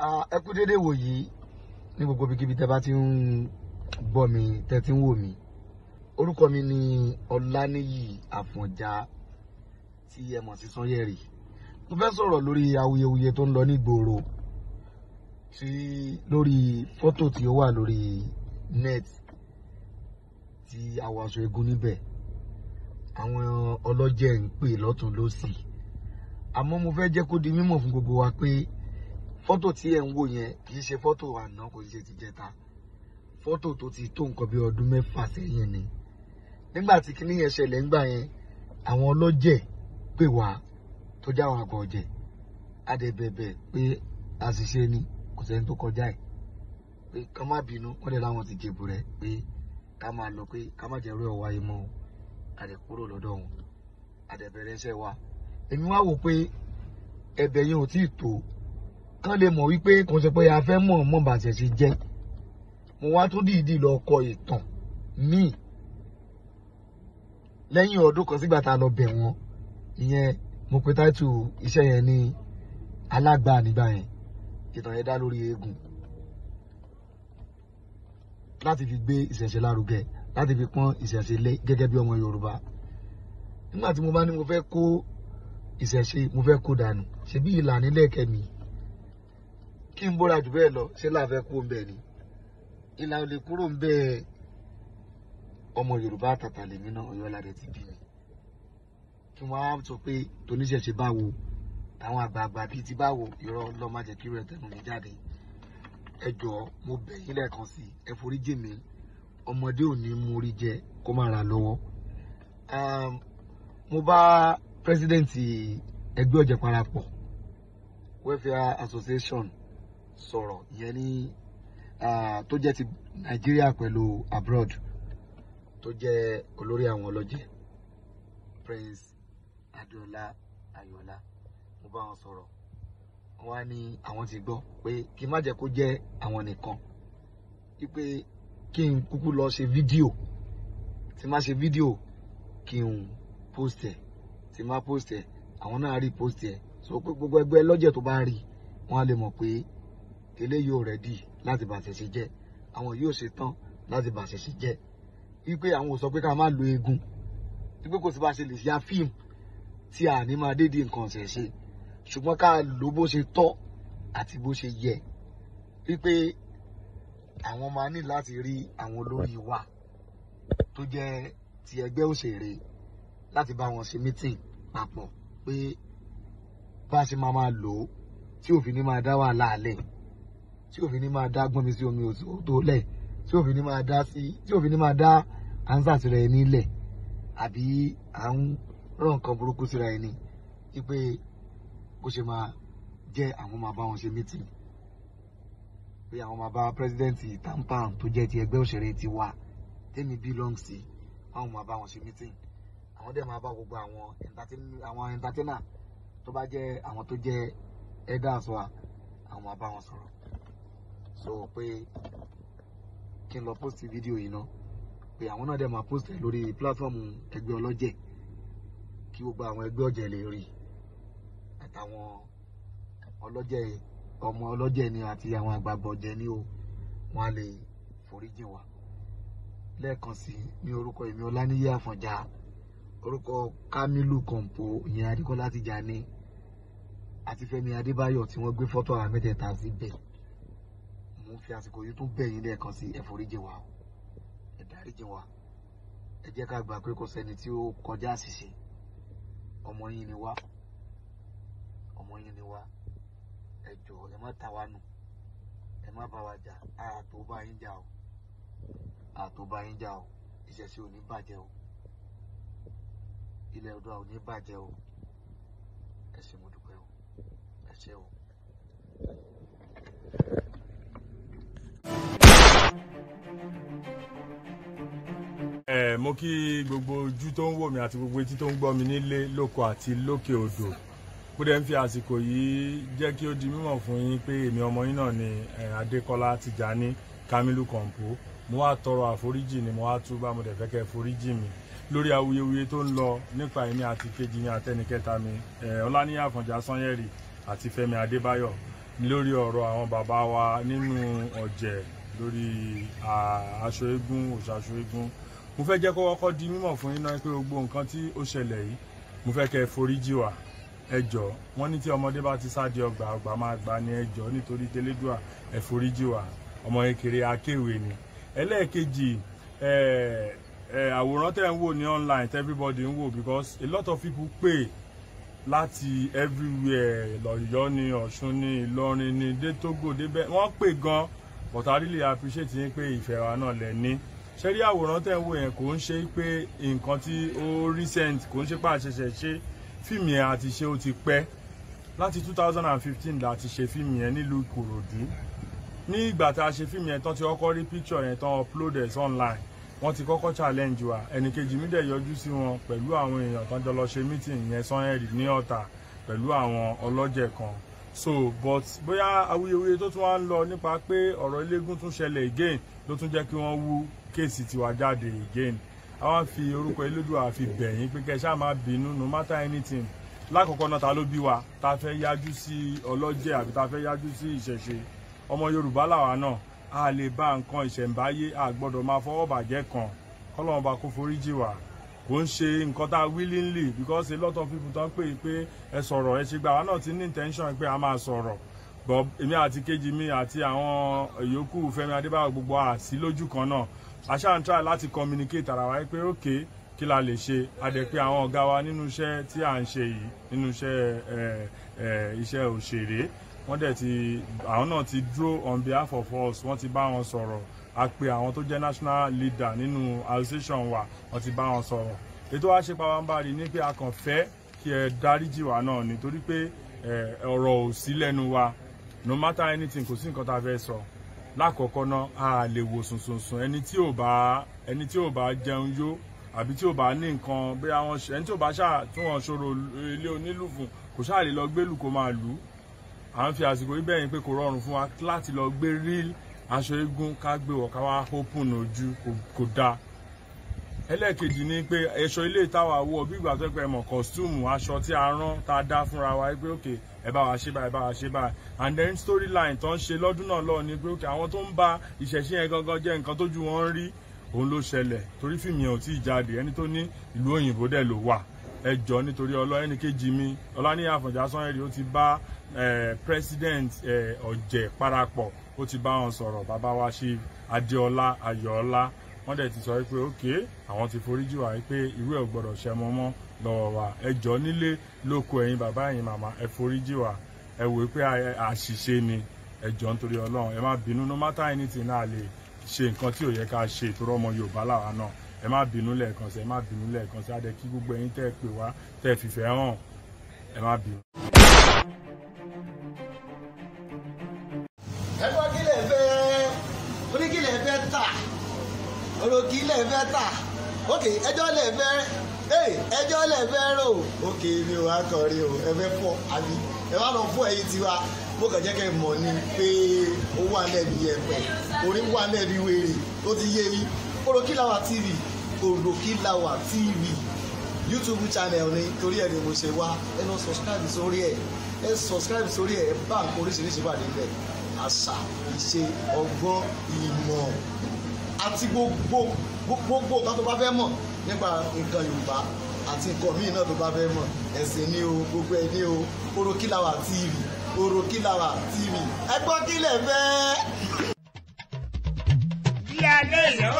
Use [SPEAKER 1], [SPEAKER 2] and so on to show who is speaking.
[SPEAKER 1] Ẹ kú dédé wò yìí ní gbogbo ibikíbi tẹ́ bá ti ń gbọ́ mi, tẹ́ ti ń wò mí. Orúkọ mi ni Ọláníyì Àfọ̀njá tí ẹ mọ̀ sí Sanyẹ̀rì. Mo fẹ́ sọ̀rọ̀ lórí awuyewuye tó ń lọ nígboro, tí lórí fọ́tò tí ó wà lórí net tí àwọn aṣọ eégún níbẹ̀. Àwọn ọlọ́jẹ̀ ń pè lọ́tùn lósì. Àmọ́ mo fẹ́ jẹ́ kó di mímọ̀ fún gbogbo wa pé fọ́tò tí ẹ̀ ń wò yẹn kì í ṣe fọ́tò àná, kò ṣe tìjẹta. Fọ́tò tó ti tó nǹkan bí ọdún 6 sẹ́yìn ni. Nígbà tí kinní yẹn ṣẹlẹ̀ ńgbà yẹn, àwọn ọlọ́jẹ̀ pè wá tó já àwọn àgbà ọ̀jẹ̀. A dẹ̀ bẹ̀bẹ̀ pé àṣìṣe ni, kò sẹ́ni tó kọjá ẹ̀. Pé ká má bínú, wọ́n dẹ̀ láwọn ti jèbù rẹ̀ pé ká máa lọ, pé ká má jẹ́ irú ẹ̀ wáyé mọ́ o. A dẹ̀ kúrò lọ́dọ̀ wọn. A dẹ̀ bẹ̀rẹ̀ iṣẹ́ wa. Èmi wá wò pé ẹ̀bẹ̀ yẹn ò tí ì tó. Kán lè mọ̀ wípé kò ṣe pé a fẹ́ mọ̀ mọ̀ bàṣẹ̀ ṣe jẹ́. Mo wá tún dìídì lọ kọ ìtàn míì lẹ́yìn ọdún kan sígbà tá a lọ bẹ̀ wọ́n. Ìyẹn mo pe táìtù iṣẹ́ yẹn ní Alágbà nígbà yẹn. Ìtàn yẹn dá lórí eégún láti fi gbé ìṣẹ̀ṣe lárugẹ, láti fi pọ́n ìṣẹ̀ṣe lé gẹ́gẹ́ bí ọmọ Yorùbá. Nígbà tí mo bá ní mo fẹ́ kó ìṣẹ̀ṣe, mo fẹ́ kó dànù, ṣebí ìlànà ilé-ẹ̀kẹ́ mi kí n bóra jù bẹ́ẹ̀ lọ, ṣé láàfẹ́ kú ń bẹ̀ ni? Ìlà ò lè kúrò ń bẹ́ẹ̀. Ọmọ Yorùbá àtàtà lèmi náà, Ọ̀yọ́ ládẹ ti bí mi. Kí wọ́n á sọ pé toníṣẹ̀ṣe báwo, àwọn àgbààgbà bíi ti báwo, irọ́ lọ́ má jẹ́ kí irú ẹ̀ tẹnu mi jáde. Ẹ jọ̀ọ́, mo bẹ̀ yín lẹ́ẹ̀kan sí i, ẹ foríjì mi. Ọmọdé ò ní mú orí jẹ kó má ra lọ́wọ́. Mo bá pírẹsidẹ́ǹtì ẹgbẹ́ ọ̀jẹ̀ parapọ̀ Welfare Association sọ̀rọ̀, ìyẹn ní tó jẹ́ ti Nàìjíríà pẹ̀lú abroad, tó jẹ́ olórí àwọn ọlọ́jẹ̀, Prince Adéọlá Ayọ̀ọ́lá. Mo bá wọn sọ̀rọ̀, wọ́n á ní àwọn ti gbọ́ pé kí n má jẹ́ kó jẹ́ àwọn nìkan, wípé kí n kúkú lọ ṣe fídíò. Tí má ṣe fídíò kí n post ẹ̀, tí má post ẹ̀, àwọn náà rí post ẹ̀, sọ pé gbogbo ẹgbẹ́ lọ́jẹ̀ tó bá rí, wọ́n á lè mọ̀ pé eléyìí ò rẹ́dì láti bàṣẹ̀ ṣe jẹ́, àwọn yóò ṣe tán láti bàṣẹ̀ ṣe jẹ́. Wípé àwọn ò sọ pé ká má lo eégún, wípé kò sí bá ṣe lè ya fíìmù tí a ní máa dédé nǹkan ṣẹ̀ ṣe, ṣùgbọ́n ká lò bó ṣe tọ́ àti bó ṣe yẹ. Wípé àwọn máa ní láti rí àwọn olórí wa tó jẹ́ ti ẹgbẹ́ òṣèré láti bá wọn ṣe meeting papọ̀ pé bá a ṣe máa máa lò ó tí òfin ní máa dá wàhálà lẹ̀, tí òfin ní máa dá gbọ́n mi sí omi tó lẹ̀, tí òfin ní máa dá sí, tí òfin ní máa dá ánsà síra ẹni lẹ̀, àbí à ń rán nǹkan burúkú síra ẹni. Wípé bó ṣe máa jẹ́ àwọn máa bá wọn ṣe meeting, pé àwọn máa bá pírẹsidẹ́ǹtì TAMPAN tó jẹ́ ti ẹgbẹ́ òṣèré ti wa tèmi belong sí, àwọn máa bá wọn ṣe meeting. Àwọn dẹ̀ máa bá gbogbo àwọn entertainer tó bá jẹ́ àwọn tó jẹ́ elders wa, àwọn máa bá wọn sọ̀rọ̀. So pé kí n lọ post fídíò yìí náà, pé àwọn náà dẹ̀ máa post ẹ̀ lórí platform ẹgbẹ́ ọlọ́jẹ̀ kí gbogbo àwọn ẹgbẹ́ ọ̀jẹ̀ lè rí, àtàwọn ọlọ́jẹ̀, ọmọ ọlọ́jẹ̀ ni àti àwọn àgbààgbà ọ̀jẹ̀ ni o, wọ́n á lè foríjì wá. Lẹ́ẹ̀kan sí ní orúkọ èmi Ọláníyì Àfọ̀njá, orúkọ Kamilu Kompo, ìyẹn Adékọ́lá Tìjàní àti Fẹ́mi Adébáyọ̀ tí wọ́n gbé fọ́tò àwọn mẹ́tẹ̀ẹ̀ta síbẹ̀. Mo ń fi àsìkò yìí tún bẹ̀ yín lẹ́ẹ̀kan sí, ẹ foríjì wá o, ẹ dáríjì wá. Ẹ jẹ́ ká gbà pé kò sẹ́ni tí ó kọjá àṣìṣe. Ọmọ yín ni wá, ọmọ yín ni wá. Ẹ jọ̀ọ́, ẹ má ta wá nù, ẹ má bá wa jà, àtò bá yín jà o, àtò bá yín jà o. Ìṣẹ̀ṣe ò ní bàjẹ́ o, ilẹ̀ Oòduà ò ní bàjẹ́ o. Ẹ ṣé, mo dúpẹ́ o, ẹ ṣé o.
[SPEAKER 2] Mo kí gbogbo ojú tó ń wò mí àti gbogbo etí tó ń gbọ́ mi nílé lóko àti lókè odò. Mo dẹ̀ ń fi àsìkò yìí jẹ́ kí ó di mímọ̀ fún yín pé èmi ọmọ yín náà ni Adékọ́lá Tìjàní Kamilu Kompo. Mo wá tọrọ àforíjì ni, mo wá túbá, mo dẹ̀ fẹ́ kẹ́ foríjì mi lórí awuyewuye tó ń lọ nípa èmi àti kejì mi àtẹnikẹta mi, Ọláníyì Àfọ̀njá Sanyẹ̀rì àti Fẹ́mi Adébáyọ̀. Lórí ọ̀rọ̀ àwọn bàbá wa nínú ọ̀jẹ̀ lórí aṣọ eégún, òòṣà aṣọ eégún. Mo fẹ́ jẹ́ kó kọ́kọ́ di mímọ̀ fún yín náà pé gbogbo nǹkan tí ó ṣẹlẹ̀ yìí, mo fẹ́ kẹ́ ẹ foríjì wá. Ẹ jọ̀ọ́, wọ́n ní tí ọmọdé bá ti sáde ọgbà, ọgbà máa gbà ní. Ẹ jọ̀ọ́, nítorí tẹlẹ́dùà, ẹ foríjì wá. Ọmọ kékeré akéwé ni. Ẹlẹ́ẹ̀kejì, àwòrán tẹ́ ń wò ní online tẹ́ everybody ń wò, because a lot of people pè láti everywhere, lọ́yọ́ ní, Ọ̀ṣun ní, Ìlọrin ní, dé Togo, débẹ̀ wọ́n pè gan. But I really appreciate yín pé ìfẹ́ wa náà lẹ ní. Ṣé rí àwòrán tẹ́ ń wò yẹn, kò ń ṣe pé nǹkan tí ó recent, kò ń ṣe pé àṣẹṣẹ ṣe fíìmù yẹn. Àti ṣe ó ti pẹ́, láti 2015 la ti ṣe fíìmù yẹn nílùú Ìkòròdú. Ní ìgbà tá a ṣe fíìmù yẹn tán, ti kọ́kọ́ rí picture yẹn tán, upload ẹ̀ online, wọ́n ti kọ́kọ́ challenge wa. Ẹnìkejì mi dẹ̀ yọjú sí wọn pẹ̀lú àwọn èèyàn tán jọ lọ ṣe meeting yẹn Sanyẹ̀rì ní Ọ̀tà pẹ̀lú àwọn ọlọ́jẹ̀ kan. So but bóyá awuyewuye tó tún wá ń lọ nípa pé ọ̀rọ̀ eléégún tún ṣẹlẹ̀ again ló tún jẹ́ kí wọ́n wú case tiwa jáde again. Àwọn fi orúkọ Elédùà fi bẹ̀ yín pé kẹ́ ṣáà má bínú, no matter anything. Lákọ̀ọ́kọ́ náà, ta ló bí wa ta fẹ́ yájú sí ọlọ́jẹ̀ àbí ta fẹ́ yájú sí ìṣẹ̀ṣe? Ọmọ Yorùbá làwa náà, a lè bá nǹkan ìṣẹ̀ǹbáyé, a gbọ́dọ̀ máa fọwọ́ bàjẹ́ kan. Kọ́lọ́run bá kó foríjì wá. Kò ń ṣe nǹkan tá a willingly, because a lot of people tó ń pè é pé ẹ sọ̀rọ̀, ẹ ṣe gbà wá náà ti ní intention pé a máa sọ̀rọ̀, but èmi àti kejì mi àti àwọn yòókù, Fẹ́mi Adébáyọ̀, gbogbo àsí lójú kan náà. A ṣáà ń try láti communicate ara wa pé ok, kí la lè ṣe? A dẹ̀ pé àwọn ọ̀gá wa nínú iṣẹ́ tí à ń ṣe yìí, nínú iṣẹ́ ẹ ẹ iṣẹ́ òṣèré, wọ́n dẹ̀ ti, àwọn náà ti dúró on behalf of us, wọ́n ti bá wọn sọ̀rọ̀. A pe àwọn tó jẹ́ national leader nínú association wa, wọ́n ti bá wọn sọ̀rọ̀. Ètò wa ṣe pàwọ́nbarì ní pé a kàn fẹ́ kí ẹ dáríjì wá náà, nítorí pé ọ̀rọ̀ ò sí lẹ́nu wa. No matter anything, kò sí nǹkan tá a fẹ́ sọ. Lákọ̀ọ́kọ́ náà, a lè wò sùnsùnsùn ẹni tí ò bá jẹun yó àbí tí ò bá ní nǹkan bóyá wọn ṣe, ẹni tí ò bá ṣáà tún wọn ṣòro ilé onílù fún, kò ṣáà lè lọ gbélù kó máa lù ú. À ń fi àsìkò yìí bẹ̀yìn pé kò rọrùn fún wa láti lọ gbé real aṣọ eégún, ká gbé wọ̀, ká wá open ojú, kò dáa. Ẹlẹ́ẹ̀kejì ni pé aṣọ ilé ìtawà wọ̀ bí ìgbà tó pẹ́ mọ̀, costume, aṣọ tí a rán, tá a dá fúnra wa pé ok, ẹ bá wa ṣe báyìí, ẹ bá wa ṣe báyìí. And then storyline tó ń ṣe lọ́dún náà lọ́ọ̀ ni pé ok, àwọn tó ń ba ìṣẹ̀ṣe yẹn gangan jẹ́, nǹkan tójú wọn ń rí òun ló ṣẹlẹ̀, torí fíìmù yẹn ò tí ì jáde. Ẹni tó ní ìlú òyìnbó dẹ̀ ló wà. Ẹ jọ̀ọ́, nítorí ọlọ́. Ẹnì kejì mi, Ọláníyì Àfọ̀njá Sanyẹ̀rì, ó ti bá president ọ̀jẹ̀ parapọ̀, ó ti bá wọn sọ̀rọ̀, bàbá wa ṣe Adéọlá Ayọ̀ọ́lá. Wọ́n dẹ̀ ti sọ pé ok, àwọn ti foríjì wá, pé irú ẹ̀ ò gbọ́dọ̀ ṣẹ mọ́ mọ́ lọ́wọ́ wa. Ẹ jọ̀ọ́, nílé lóko, ẹ̀yin bàbá, ẹ̀yin màmá, ẹ foríjì wá. Ẹ wò pé àṣìṣe ni. Ẹ jọ̀ọ́, nítorí Ọlọ́run, ẹ má bínú. No matter anything náà, lè ṣe nǹkan tí ò yẹ ká ṣe ìtura, ọmọ Yorùbá làwa náà. Ẹ má bínú lẹ́ẹ̀kan sí, ẹ má bínú lẹ́ẹ̀kan sí. Adẹ kí gbogbo ẹ̀yin tẹ́ ẹ pè wá, tẹ́ ẹ fìfẹ́ hàn, ẹ má bínú.
[SPEAKER 1] Ẹ gbọ́, kí lè fẹ́ oní, kí lè fẹ́ tà ọ̀rọ̀, kí lè fẹ́ tà? Ok, ẹjọ́ lè fẹ́, ẹjọ́ lè fẹ́ rò. Ok, mi ò wá kọrin o. Ẹ fẹ́ fọ́ àbí ẹ wá lọ fún ẹ̀yin tiwa? Mo kàn jẹ́ kẹ́ ẹ mọ̀ ni pé ó wà lẹ́bi ẹ̀pẹ̀, orí wà lẹ́bi wèrè, ó ti yé yín. Òròkìlàwà TV, Òròkìlàwà TV YouTube channel ni, torí ẹ̀ ni mo ṣe wá. Ẹ lọ subscribe sórí ẹ̀, ẹ subscribe sórí ẹ̀. Ẹ bá nǹkan oríṣiríṣi wà níbẹ̀: àṣà, ìṣe, ọgbọ́n, ìmọ̀ àti gbogbo gbogbo nǹkan tó bá fẹ́ mọ̀ nípa nǹkan Yorùbá àti nǹkan míì náà tó bá fẹ́ mọ̀, ẹ̀sìn ni o, gbogbo ẹ̀ ní o. Òròkìlàwà TV, Òròkìlàwà TV. Ẹ gbọ́, kí lẹ̀ fẹ́.
[SPEAKER 3] Bí alẹ́ yẹn ó